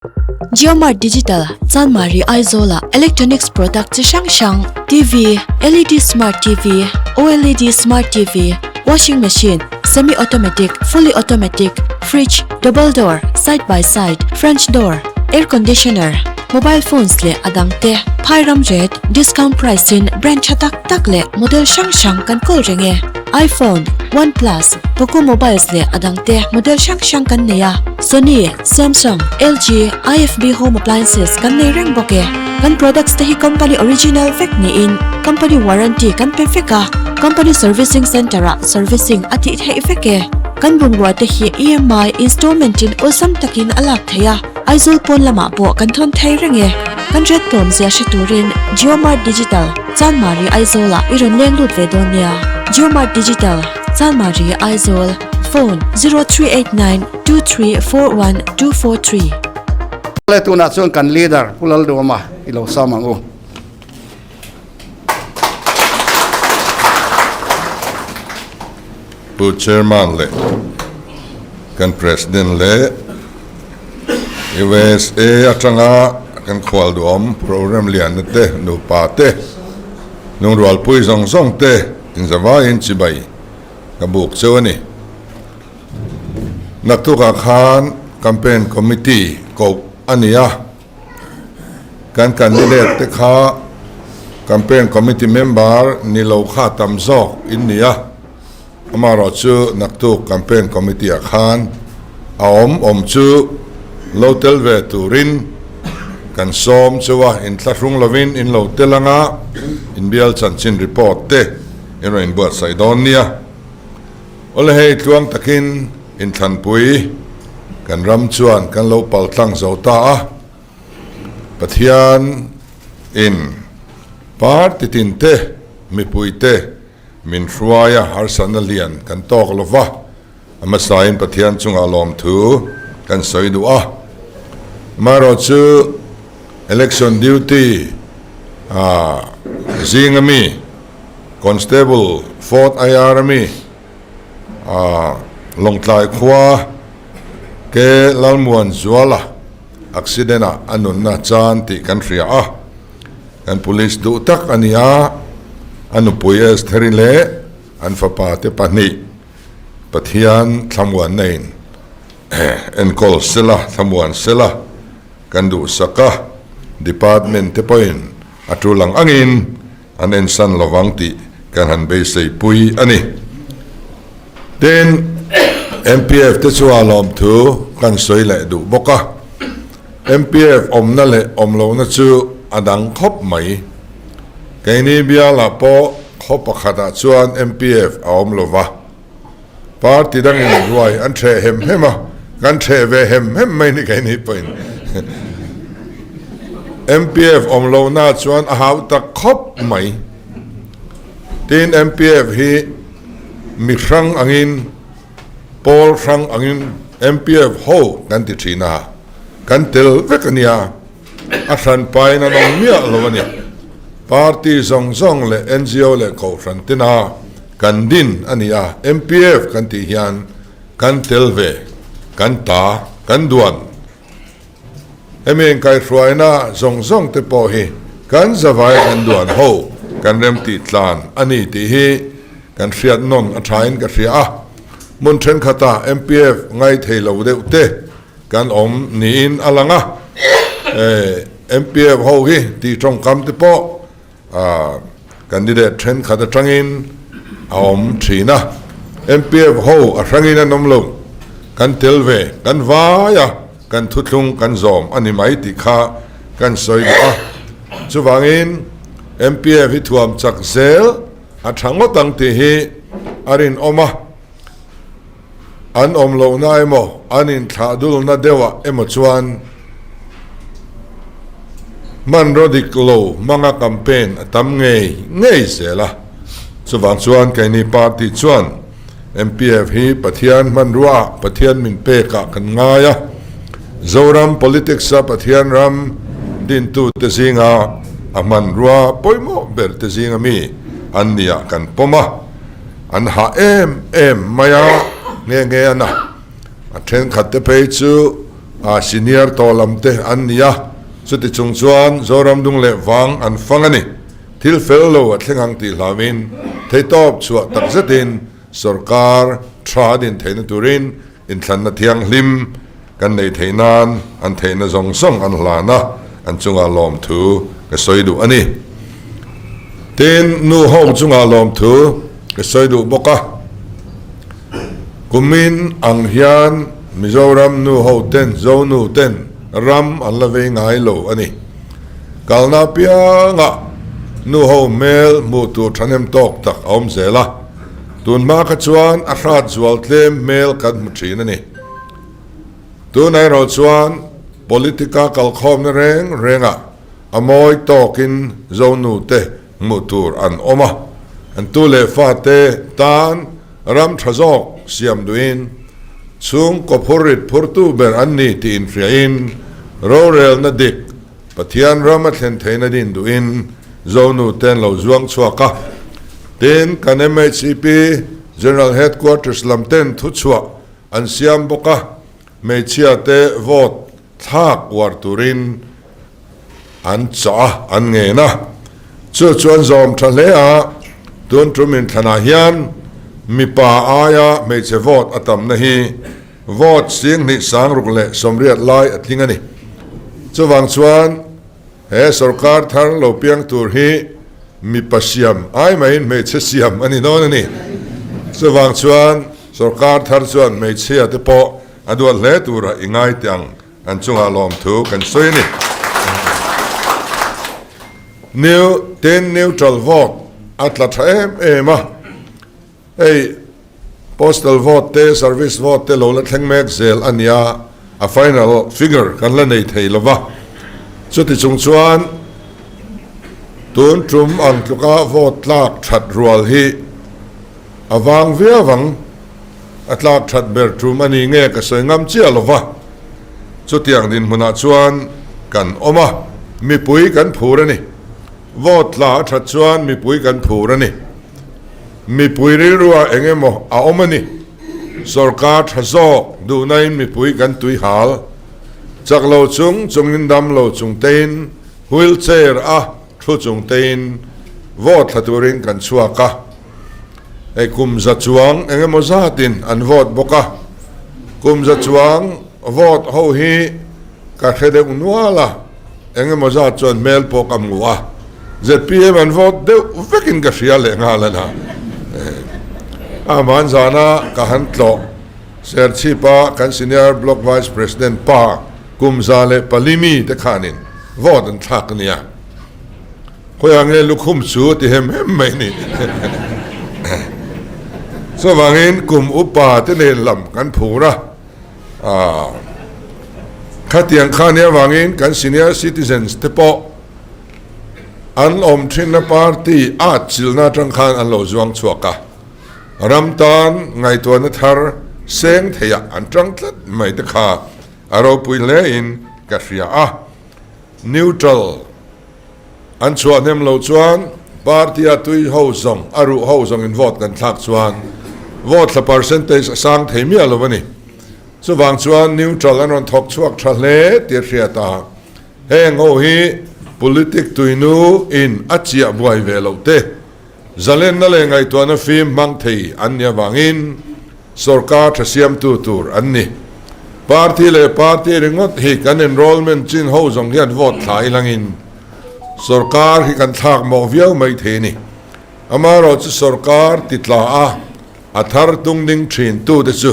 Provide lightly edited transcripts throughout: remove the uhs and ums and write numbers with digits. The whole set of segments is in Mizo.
JioMart Digital, Chanmari Aizawla electronics product chi hrang hrang, TV, LED Smart TV, OLED Smart TV, Washing Machine, Semi Automatic, Fully Automatic, Fridge, Double Door, Side by Side, French Door, Air Conditioner, Mobile Phones leh a dang te phai ram ret, discount price in brand tha tak tak leh model hrang hrang kan kawl reng e. iPhone, OnePlus, Poco Mobiles leh a dang te model hrang hrang kan nei a. Sony, Samsung, LG, IFB Home Appliances kan nei reng bawk e. Kan products te hi company original vek niin company warranty kan pe vek a, company servicing centre ah servicing a tih theih vek e. Kan bungrua te hi EMI installment in awlsam takin a lak theih a, Aizawl pawn lamah pawh kan thawn thei reng e. Kan red tlawm zia hre turin JioMart Digital, Chanmari Aizawl ah i rawn leng lut ve dawn nia. JioMart Digital, Chanmari Aizawl, Phone, 0389 2341 243. Le tunah chuan kan leader Pu Lalduama i lo sam ang u. Pu Chairman leh kan President leh USA atanga kan khual duhawm program lianna te, nupa te, lungrualpui zawng zawng te inzavaiin chibai ka buk cheu a ni. Naktukah khan Campaign Committee koh a ni a, kan candidate te kha Campaign Committee member ni lo kha tam zawk in ni a, amaherawh chu naktuk Campaign Committee ah khan a awm awm chu lo tel ve turin kan sawm cheu a, inthlahrung lovin in lo tel anga inbial chanchin report te in rawn inbuatsaih dawn nia. Awle hei tluang takin inthlanpui kan ram chuan kan lo pal tlang zo ta a, Pathian in party tin te mipui te min hruai a harsatna lian kan tawk lo va, a hmasain Pathian chungah lawmthu kan sawi duh a. Amaherawh chu election duty zinga mi Constable Fort IR ami Lawngtlai khua ke Lalmuan Zuala accident ah a nunna chan tih kan hria a, kan police duh tak a ni a, a nupui Estheri leh an fapa te pahnih Pathian thlamuanna in enkawl sela, thlamuan sela kan duhsak a, department te pawhin a tul ang angin An ensan lovang tih kan han beisei pui a ni. Tin, MPF te chu a lawmthu kan sawi leh duh bawk a. MPF awmna leh awm lohna chu a dang khawp mai. Keini bialah pawh khaw pakhatah chuan MPF a awm lo va. Party dangin ruai an ṭheh hem hem a, kan ṭheh ve hem hem mai ni keini pawhin. MPF awm lohna chuan a hau tak khawp mai. Tin, MPF hi mi hrang angin, pawl hrang angin MPF ho kan ti ṭhin a, kan tel vek a nia, a hran pain an awm miah lo a ni. Party zawng zawng leh NGO leh kohhran tina Kan din a ni a, MPF kan tih hian kan tel ve, kan ta, kan duan. Hemi inkaihhruaina zawng zawng te pawh hi kan zavai kan duan ho kan remtih tlan a ni tih hi kan hriat nawn a thain ka hria a. Hmun thenkhatah MPF ngaithei lo deuh te kan awm niin a lang a, MPF ho hi tih tawngkam te pawh Candidate thenkhat atangin a awm thin a, MPF ho a hrangin an awm lo, kan tel ve, kan vai a, kan thuthlung kan zawm a ni mai tih kha kan sawi duh a. Chuvangin MPF hi thuam chak zel a tha ngawt ang tih hi a rinawm a, an awm lohna emaw an inthlah dulna deuhah emaw chuan hmanraw dik lo hmanga campaign a tam ngei ngei zel a. Chuvang chuan keini party chuan MPF hi Pathian hmanruaah Pathian min pekah kan ngai a, Zoram politics-a Pathian ram dintute zinga a hmanrua pawimawh berte zinga mi an niah kan pawm a. An hah em em mai a, nghe nghe a na. A thenkhat te phei chu A senior tawh lam te an ni a, chuti chung chuan Zoram dung leh vang an fang a ni. Thil fel lo a thleng ang tih hlauin theihtawp chhuah tak zetin sorkar tha a din theihna turin inthlanna thianghlim kan neih theih nan an theihna zawng zawng an hlan a, an chungah lawmthu ka sawi duh a ni. Tin, nu ho chungah lawmthu ka sawi duh bawk a. Kumin ang hian Mizoram nu ho ten, Zonu ten ram an la vei ngai lo a ni. Kalna apiangah nu ho hmel hmuh tur thahnem tawk tak a awm zel a, tun hma kha chuan a hrat zual tlem hmel kan hmu thin a ni. Tunah erawh chuan politica kalkhawmna reng rengah a mawi tawkin Zonu te hmuh tur an awm a, an tu leh fate tan ram tha zawk siam duhin chhungkaw phurrit phurtu ber an ni tih inhriain rorelna dik Pathian ram a thlen theihna din duhin Zonu te an lo zuang chhuak a. Tin, kan MHEP General Headquarters lam ten thuchhuah an siam bawk a, hmeichhia te vote thlak uar turin an chah a, an ngen a. Chu chu an zawm tha hle a, tun tum inthlanah hian mipa aia hmeichhe vote a tamna hi vote 20 680 lai a tling a ni. Chuvang chuan he sorkar thar lo piang tur hi mipa siam ai maiin hmeichhe siam a ni dawn a ni. Chuvang chuan sorkar thar chuan hmeichhia te pawh a duat hle tura i ngai teh ang. An chungah lawmthu kan sawi a ni. New ten neutral vote a tla tha em em a, hei postal vote te service vote te lo la thleng mek zel a nia, a final figure kan la nei thei lo va. Chuti chung chuan tun tum ang tluka vote tlak that rual hi a vang viau ang. A tlak that ber tum a ni nge ka sawi ngam chiah lo va, chutiang dinhmunah chuan kan awm a, mipui kan phur a ni. Vote tla a that chuan mipui kan phur a ni. Mipui rilruah eng emaw a awm a ni. Sorkar tha zawk duhnain mipui kan tui hal. Chak lo chung chungin dam lo chung tein wheel chair a thu chung tein vote thla turin kan chhuak a. Hei kum za chuang eng emaw zatin an vote bawk a, kum za chuang vote ho hi ka hre deuh nual a, eng emaw zat chuan hmel pawh ka hmu a, zpm an vote deuh vekin ka hria leh nghal a na. Aman zana ka han tlawh Serchhipa kan Senior Block Vice President pa kum 104 mi te khanin vote an thlak a nia. Khawiah nge lukhum chu a ti hem hem mai ni. Chuvangin kum upa te nen lam kan phur a, khatiang kha nia vangin kan senior citizens te pawh an awm thinna party at chilna atang khan an lo zuang chhuak a, ram tan ngaihtuahna thar seng theiah an tang tlat mai te kha a ropui hle in ka hria a. Neutral. An chhuah hnem loh chuan party a tui ho zawng, a ruh ho zawng in vote kan thlak chuan vote thla percentage a sang thei miah lo a ni. Chuvang chuan neutral an rawn thawk chhuak tha hle tih a hriat a, heng ho hi politic tuinu in a chiah buai ve loh te, zalenna leh ngaihtuahna fim hmang thei an nih avangin Sorkar tha siamtu tur an ni. Party leh party ringawt hi kan enrollment chin ho zawng hian vote thla i langin sorkar hi kan thlak mawh viau mai thei a ni. Amaherawh chu sorkar ti tla a, a thar tung ding thin tute chu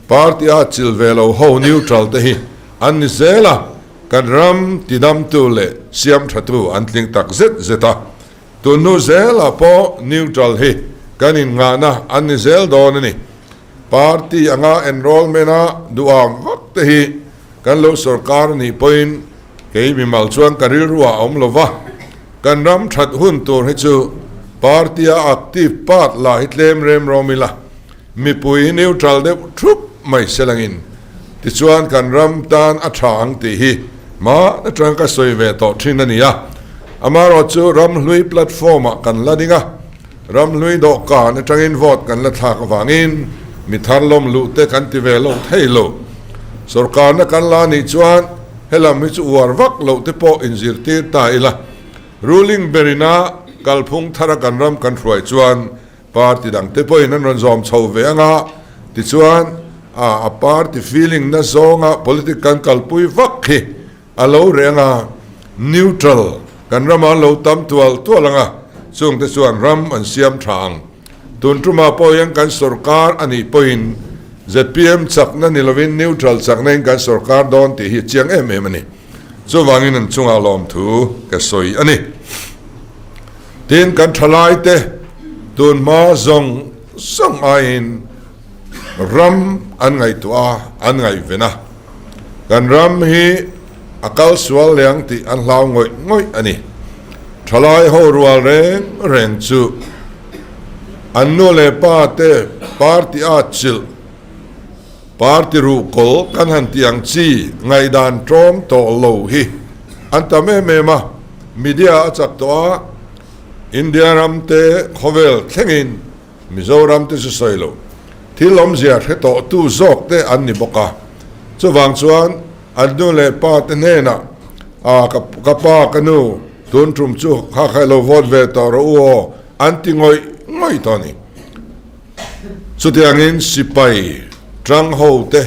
party a chil ve lo ho neutral te hi an ni zel a, kan ram tidamtu leh siam thatu an tling tak zet zet a. Tunhnu zelah pawh neutral hi kan inngahna an ni zel dawn a ni. Party anga enrollment a duham vak te hi kan lo sorkar nih pawhin kei mimal chuan ka rilru ah a awm lo va, kan ram that hun tur hi chu party a active part lah hi tlem rem rawm ila, mipui hi neutral deuh thup mai se langin tichuan kan ram tan a tha ang tih hi hma atang ka sawi ve tawh thin a ni a. Amaherawh chu ramhlui platform ah kan la ding a, ramhlui dawhkan atangin vote kan la thlak avangin mi thar lawm luh te kan ti ve lo thei lo. Sorkarna kan la nih chuan helam hi chu uar vak loh te pawh inzirtir ta ila. Ruling berina kalphung thara kan ram kan hruai chuan party dang te pawhin an rawn zawm chho ve ang a, tichuan a party feeling na zawnga politic kan kalpui vak hi a lo reng a, neutral kan ramah an lo tam tual tual ang a, chungte chuan ram an siam tha ang. Tun tumah pawh hian kan sorkar a nih pawhin zpm chakna ni lovin neutral chakna in kan sorkar dawn tih hi chiang em em a ni. Chuvangin an chungah lawmthu ka sawi a ni. Tin, kan thalaite tun hma zawng zawng aiin ram an ngaihtuah a, an ngaihven a. Kan ram hi a kal sual leh ang tih an hlau ngawih ngawih a ni. Thalai ho rual reng reng chu an nu leh pa te party a chilh, party ruhkawl kan han tih ang chi ngaihdan tlawm tawh lo hi an tam em em a. Media a chak tawh a, India ram te khawvel thlengin Mizoram te chu sawi lo, thil awmzia hre tawh tu zawk te an ni bawk a. Chuvang chuan an nu leh pa te hnenah, A, ka ka pa, ka nu, tun tum chu kha kha ilo vote ve tawh rawh u aw, an ti ngawih ngawih tawh a ni. Chutiangin sipai tang ho te,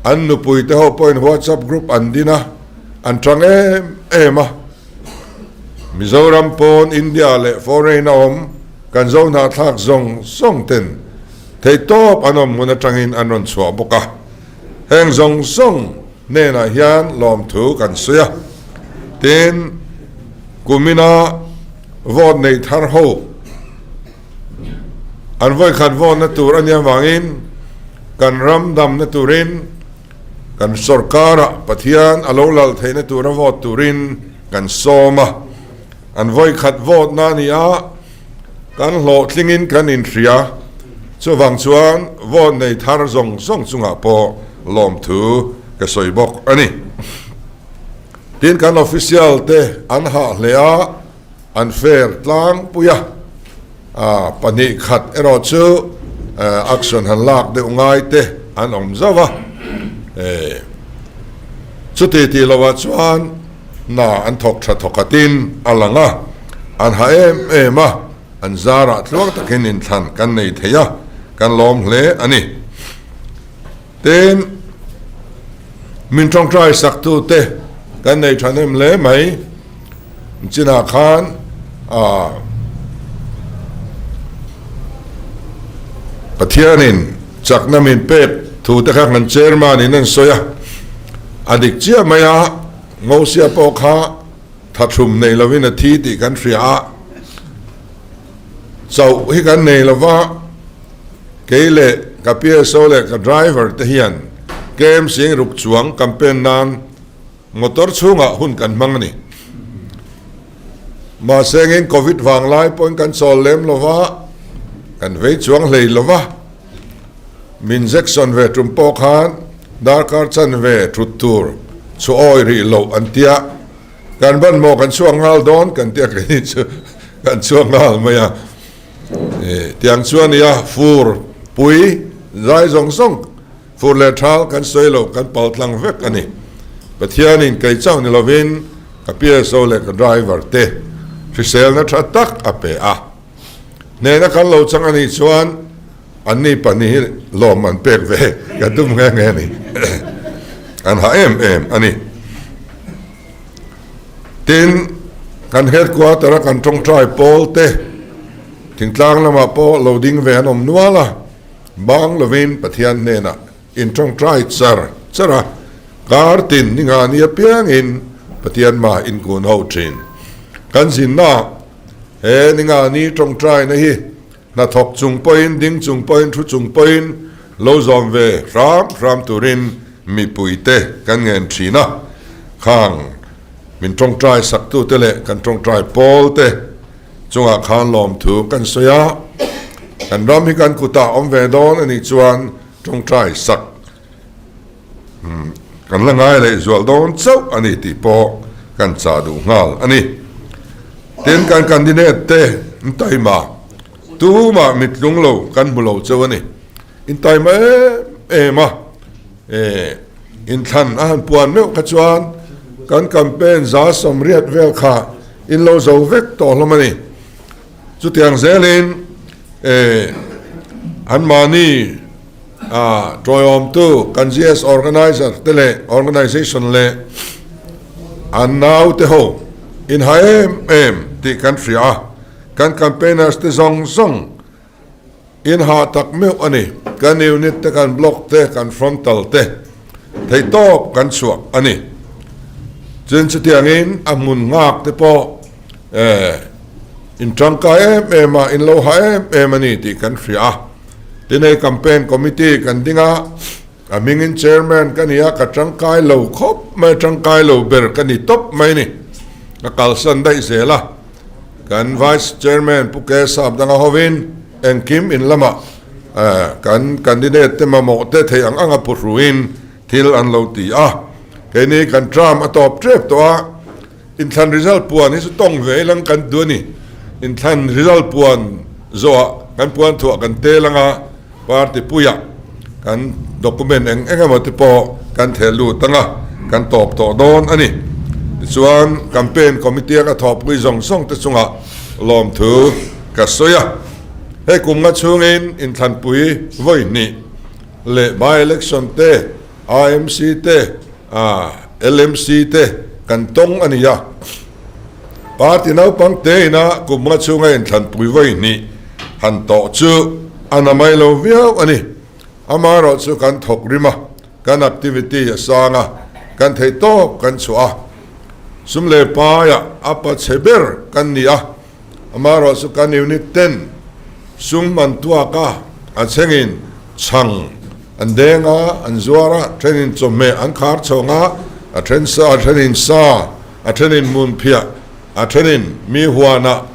an nupui te ho pawhin WhatsApp group an din a, an tang em em a. Mizoram pawn India leh foreign a awm kan zo hnahthlak zawng zawng ten theihtawp an awm hmun atangin an rawn chhuah bawk a. Heng zawng zawng hnenah hian lawmthu kan sawi a. Tin, kumina vote nei thar ho An vawikhat vawnna tur a nia vangin kan ram damna turin kan sorkarah Pathian a lo lal theihna tura vote turin kan sawm a. An vawikhat vote-na a ni a, kan hlawhtlingin kan inhria. Chuvang chuan vote nei thar zawng zawng chungah pawh lawmthu ka sawi bawk a ni. Tin, kan official te an hah hle a. An fair tlangpui a, 2 khat erawh chu action han lak deuh ngai te an awm zauh a, chuti tih lovah chuan hna an thawk tha thawkhatin a lang a, an ha em em a, an zarah tluang takin inthlan kan nei thei a, kan lawm hle a ni. Tin, min tawngtai saktute kan nei thahnem hle mai. Chinah khan ah Pathianin chakna min pek thu te kha kan chairman in an sawi a, a dik chiah mai a, Ngosia pawh kha thathum nei lovin a thi tih kan hria a, chauh hi kan nei lova, Kei leh ka PSO leh ka driver te hian KMC ruk chuang campaign nan motor chhungah hun kan hmang a ni. Mahse engin Covid vang lai pawhin kan chawl lem lo va, kan vei chuang hlei lo va. Min injection ve tum pawh khan darkar chanve thut tur chu awi rih loh an tia. Kan ban maw kan chhuak nghal dawn kan tia keini chu kan chhuak nghal mai a. Tiang chu a nia, fur pui zai zawng zawng, fur leh thal kan sawi lo, kan pal tlang vek a ni. Pathianin kei chauh ni lovin ka PSO leh ka driver te hriselna tha tak a pe a. Hnehna kan lo chang a nih chuan anni pahnih hi lawm an pek ve ka tum nghe nghe a ni. An ha em em a ni. Tin, kan headquarter a kan tawngtai pawl te thingtlang lamah pawh lo ding ve an awm nual a, bang lovin Pathian hnenah in tawngtai char char a, kar tin ni nga ni apiangin Pathian mah in kun ho thin. Kan zinna he ni nga ni tawngtaina hi hnathawk chung pawhin, ding chung pawhin, thu chung pawhin lo zawm ve hram hram turin mipuite kan ngen thin a. Khang min tawngtai saktute leh kan tawngtai pawlte chungah khan lawmthu kan sawi a, kan ram hi kan kutah awm ve dawn a nih chuan tawngtai sak kan la ngai leh zual dawn chauh a ni tih pawh kan chah duh nghal a ni. Tin, kan candidate te an taima tumah mitlung lo kan hmu lo chauh a ni. Intaima em em a. Inthlan a han puan meuh kha chuan kan campaign 180 vel kha in lo zo vek tawh hlawm a ni. Chutiang zelin anmahni tawiawmtu kan GS organizer te leh organization leh an naute ho inha em em tih kan hria a, kan campaigners te zawng zawng inha tak meuh a ni. Kan unit te, kan block te, kan frontal te theihtawp kan chhuah a ni. Chuan chutiangin a hmun nghak te pawh in tangkai em em a, in lo ha em em a ni tih kan hria a. Tin hei campaign committee kan ding a, a hmingin chairman ka ni a, ka tangkai lo khawp mai, tangkai lo ber ka ni tawp mai a ni. Ka kalsan daih zel a. Kan Vice Chairman Pu K Sapdanga hovin engkim in lamah kan candidate te mamawh te thei ang anga phuhruin thil an lo ti a. Keini kan term a tawp tep tawh a, inthlan result puan hi chu tawng ve ilang kan duh a ni. Inthlan result puan zawhah kan puan thuah kan tel anga party puiah kan document eng eng emaw te pawh kan theh lut anga kan tawp tawh dawn a ni. Tichuan campaign committee a ka thawhpui zawng zawng te chungah lawmthu ka sawi a. Hei kum nga chhungin inthlanpui vawi hnih leh by election te, IMC te, LMC te kan tawng a ni a. Party naupang te ina kum nga chhunga inthlanpui vawi hnih han tawh chu a na mai lo viau a ni. Amaherawh chu kan thawk rim a, kan activity a sang a, kan theih tawp kan chhuah a. Sum leh paiah a pa chhe ber kan ni a, amaherawh chu kan unit ten sum an tuak a, a chhengin chhang an deng a, an zuar a, thenin chawhmeh an khar chhawng a, a then sa, a thenin sa, a thenin hmunphiah, a thenin mi huanah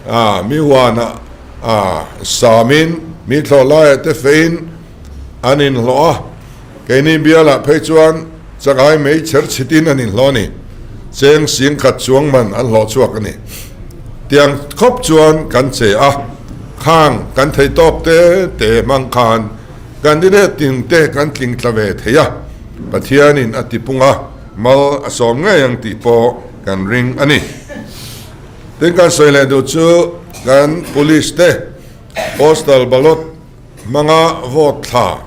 a mi huanah a samin mi thlawh laiah te feiin an inhlawh a, keini bialah phei chuan chakai mei chher chhitin an inhlawh a ni, cheng sing khat chuang man an hlawh chhuak a ni. Tiang khawp chuan kan che a, khang kan thei tawk te te hmang khan candidate tin te kan tling tla ve thei a, Pathianin a tipung a, mal a sawm ngei ang tih pawh kan ring a ni. Tin kan sawi leh duh chu kan police te postal ballot hmanga vote thla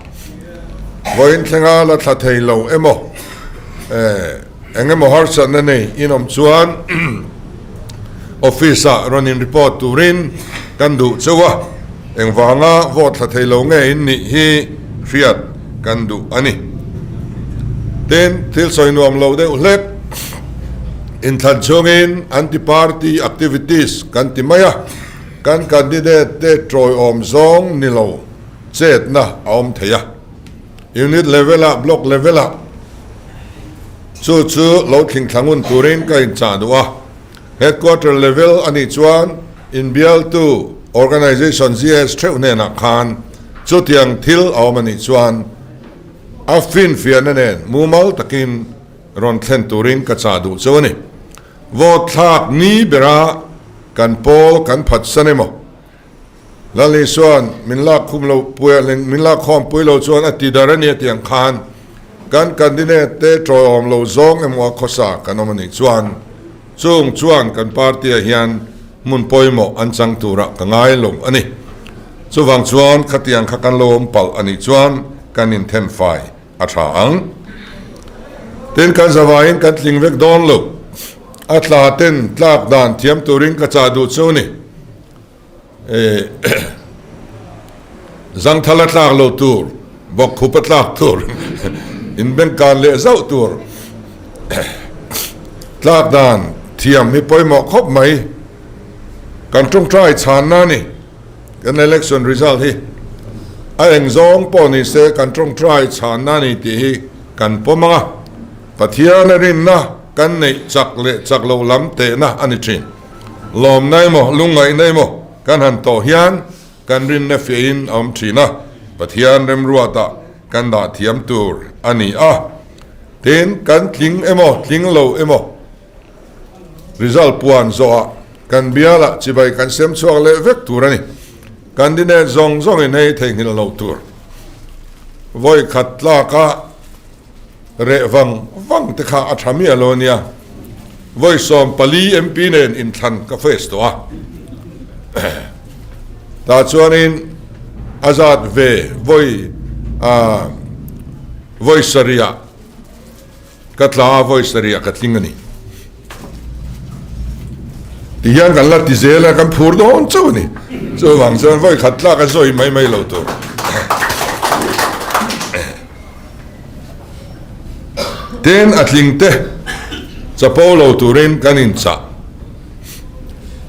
vawiin thlenga la thla thei lo emaw eng emaw harsatna nei in awm chuan office ah rawn in report turin kan duh chauh a, engvanga vote thla thei lo nge in nih hi hriat kan duh a ni. Tin thil sawi nuam lo deuh hlek. Inthlan chungin anti-party activities kan ti mai a, kan candidate te tawiawm zawng ni lo chetna a awm thei a. Unit level ah, block level ah chu chu lo thlingthla ngun turin ka inchah duh a. Headquarter level a nih chuan inbialtu organization GS theuh hnenah khan chutiang thil a awm a nih chuan a finfiahna nen mumal takin rawn thlen turin ka chah duh chauh a ni. Vote thlak ni bera kan pawl kan phatsan emaw? Lal Isua'n min lak khum lo pui min lak khawm pui lo chuan a ti dar a ni a tiang khan kan candidate te tawiawm lo zawng emaw a khawsa kan awm a nih chuan chung chuan kan party ah hian hmun pawimawh an chang turah ka ngai lo a ni. Chuvang chuan khatiang kha kan lo awm palh a nih chuan kan inthenfai A tha ang. Tin kan zavaiin kan tling vek dawn lo. A tla ten tlak dan thiam turin ka chah duh chu ni. Zangthal a tlak lo tur, bawkkhup a tlak tur, inbengkan leh zauh tur. Tlak dan thiam hi pawimawh khawp mai. Kan tawngtai chhanna a ni. Kan election result hi a eng zawng pawh ni se kan tawngtai chhanna a ni tih hi kan pawm ang a, Pathian a rinna kan neih chak leh chak loh lam tehna a ni thin. Lawmna emaw lungngaihna emaw kan han tawh hian kan rinna fiahin a awm thin a, Pathian remruatah kan dah thiam tur a ni a. Tin, kan tling emaw tling lo emaw Result puan zawhah kan bialah chibai kan sem chhuak leh vek tur a ni. Candidate zawng zawngin hei theihnghilh loh tur. Vawi khat tlaka Reh vang vang te kha a tha miah lo ania. Vawi 14 MP nen inthlan ka face tawh a. Tah chuanin a zat ve vawi vawi sarihah ka tla a, vawi sarihah ka tling a ni. Ti hian kan la ti zel a, kan phur dawn chauh a ni. Chuvang chuan vawi khat tlak a zawi mai mai lo tur. Tin, a tling te chapo lo turin kan inchah.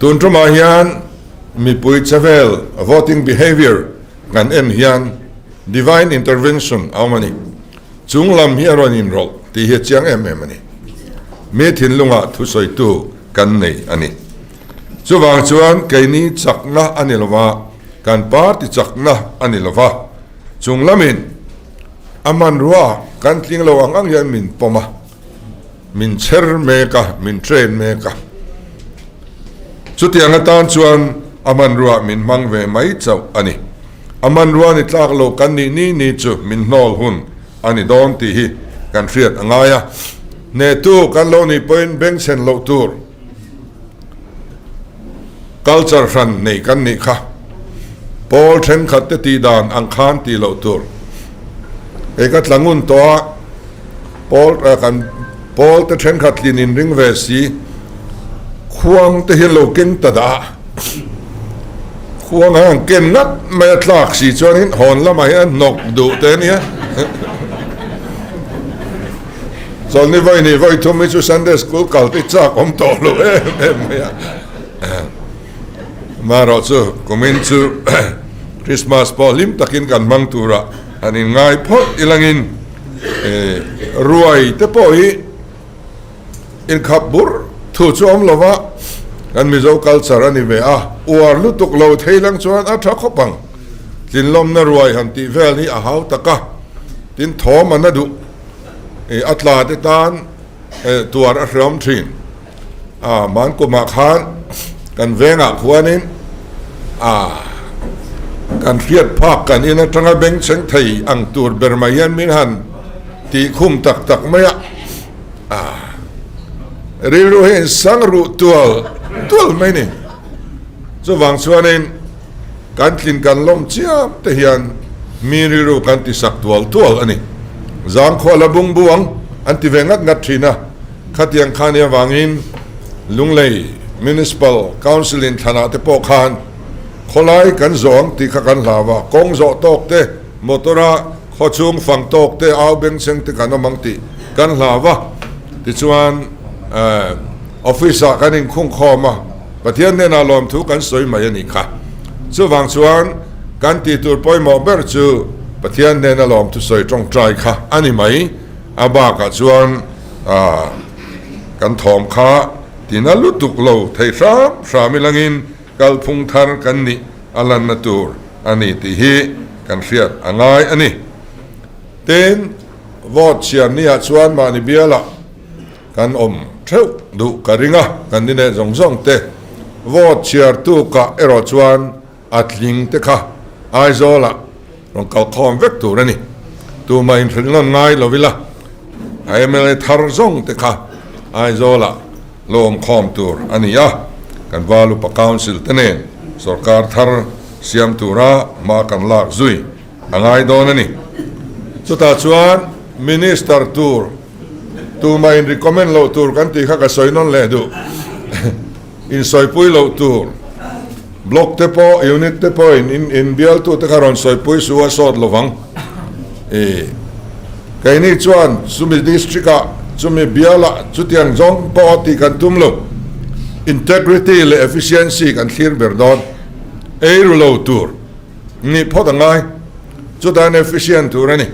Tun tumah hian mipui chevel voting behaviour kan en hian divine intervention a awm a ni. Chung lam hi a rawn inrawlh tih hi a chiang em em a ni. Mi thinlungah thusawitu kan nei a ni. Chuvang chuan keini chakna a ni lova, kan party chakna a ni lova, chung lamin a hmanrua kan tling lo ang ang hian min pawm a, min chher mek a, min train mek a. Chutiang atan chuan a hmanrua min hmang ve mai chauh a ni. A hmanrua ni tlak lo kan nih ni ni chu min hnawl hun a ni dawn tih hi kan hriat a ngai a. Hnehtu kan lo nih pawhin bengchhen loh tur culture hran nei kan nih kha. Pawl thenkhat te tih dan ang khan tih loh tur. Kei ka tla ngun tawh a, pawl kan pawl te thenkhat tlin in ring ve si, khuang te hian lo keng ta dah a, khuang an han ken ngat mai a tlak si chuanin hawn lamah hian hnawk duh te a nia. Chawlhni vawi nih vawi thum hi chu Sunday School kal te chak awm tawh lo em em mai a. Marawh chu kumin chu Christmas pawh hlim takin kan hmang turah han inngai phawt ilangin ruai te pawh hi inkhap bur thu chu awm lo va, kan Mizo culture a ni ve a, uar lutuk lo thei lang chuan a tha khawp ang. Tlinlawmna ruai han tih vel hi a hau tak a, tin thawm a na duh. A tla te tan tuar a hreawm thin. A man kumah khan kan vengah khuanin a kan hriat phak kan in atanga bengchheng thei ang tur ber mai hian min han tih khum tak tak mai a. A rilru hi insang ruh tual tual mai ni. Chuvang chuanin Kan tlin kan lawm chiam te hian mi rilru kan ti sak tual tual a ni. Zangkhua la bung buang an ti ve ngat ngat thin a, khatiang kha nia vangin Lunglei Municipal Council in thlanah te pawh khan khawlai kan zawh ang tih kha kan hlau a, kawng zawh tawk te, motor a khawchhung fang tawk te, au bengchheng te kan awm ang tih kan hlau a, tichuan office ah kan inkhungkhawm a. Pathian hnenah lawmthu kan sawi mai a nih kha. Chuvang chuan kan tih tur pawimawh ber chu Pathian hnena lawmthu sawi tawngtai kha a ni mai. A bakah chuan kan thawm kha tina lutuk lo thei hram hram ilangin kalphung thar kan nih a lanna tur a ni tih hi kan hriat a ngai a ni. Tin, vote chhiar niah chuan mahni bialah Kan awm theuh duh ka ring a, kan ni leh zawng zawng te. Vote chhiar tu kah erawh chuan a tling te kha Aizawlah rawn kal khawm vek tur a ni. Tumah inhrilh nawn ngai lo ila, a mla thar zawng te kha Aizawlah lo awm khawm tur a ni a, kan Valupa Council te nen sorkar thar siam tura hma kan lak zui a ngai dawn a ni. Chutah chuan Minister tur Tumah in recommend loh tur kan tih kha ka sawi nawn leh duh. In sawipui loh tur. Block te pawh, unit te pawh in in in bialtu te kha rawn sawipui su a sawt lovang. I keini chuan chumi district ah, chumi bial ah chutiang zawng pawh tih kan tum lo. Integrity leh efficiency kan thlir ber dawn. Eiru lo tur nih phawt a ngai. Chutain efficient tur a ni.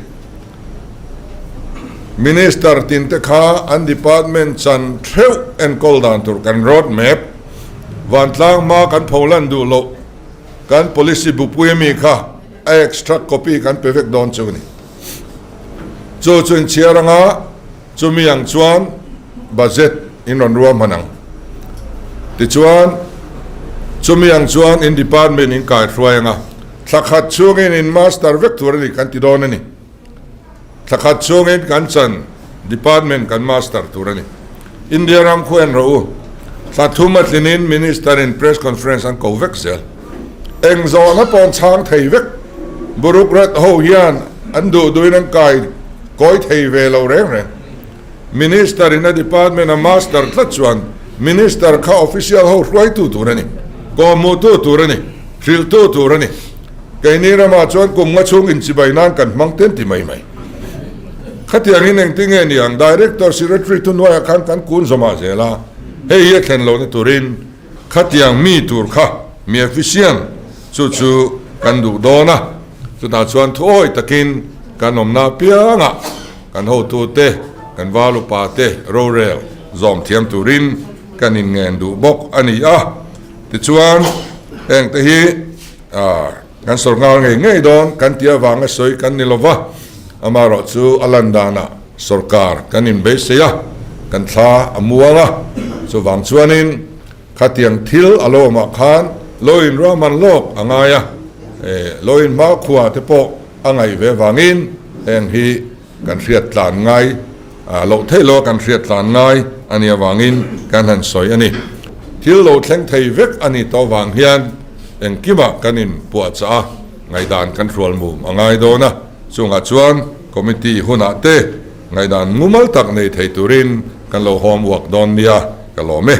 Minister tin te kha an department chan theuh enkawl dan tur kan road map, vantlang hma kan pholan duh loh, kan policy bupui ami kha a extract copy kan pe vek dawn chu a ni. Chu chu inchhiar anga chumi ang chuan budget in rawn ruahman ang. Tichuan chumi ang chuan in department in kaihruai anga thla khat chhungin in master vek tur a ni kan ti dawn a ni. Thla khat chhungin kan chan. Department kan master tur a ni. India ram khu en rawh u. Thla thum a tlinin Minister in press conference an ko vek zel. Eng zawhna pawh an chhang thei vek. Bureaucrat ho hian an duh duhin an kai kawi thei ve lo reng reng. Minister in a department a master tlat chuan Minister kha official ho hruaitu tur a ni, kawhhmuhtu tur a ni, hrilhtu tur a ni. Keini ramah chuan kum nga chhung inchibai nan kan hmang ten ti mai mai. Khatiangin engtinge ni ang Director Secretary thuhnuaiah khan kan kun zawmah zel a, hei hi a thlen lohna turin khatiang mi tur kha mi efficient chu chu kan duh dawn a, chutah chuan thuawi takin kan awmna apiangah kan hotute, kan val upate rorel zawm thiam turin kan inngen duh bawk a ni a. Tichuan hengte hi Kan sawrkar ngei ngei dawn kan tih avanga sawi kan ni lova, amaherawh chu a lan danah sawrkar kan inbeisei a, kan thla a muang a, chuvang chuanin khatiang thil a lo awmah khan lo inruahman lawk a ngai a, lo inhmakhua te pawh a ngaih ve avangin heng hi kan hriat tlan ngai loh theih lo a kan hriat tlan ngai a nih avangin kan han sawi a ni. Thil lo thleng thei vek a ni tawh avang hian engkimah kan inpuahchah a, ngaihdan kan hrual mum a ngai dawn a, chungah chuan committee hunah te ngaihdan mumal tak nei thei turin kan lo homework dawn nia ka lawm e.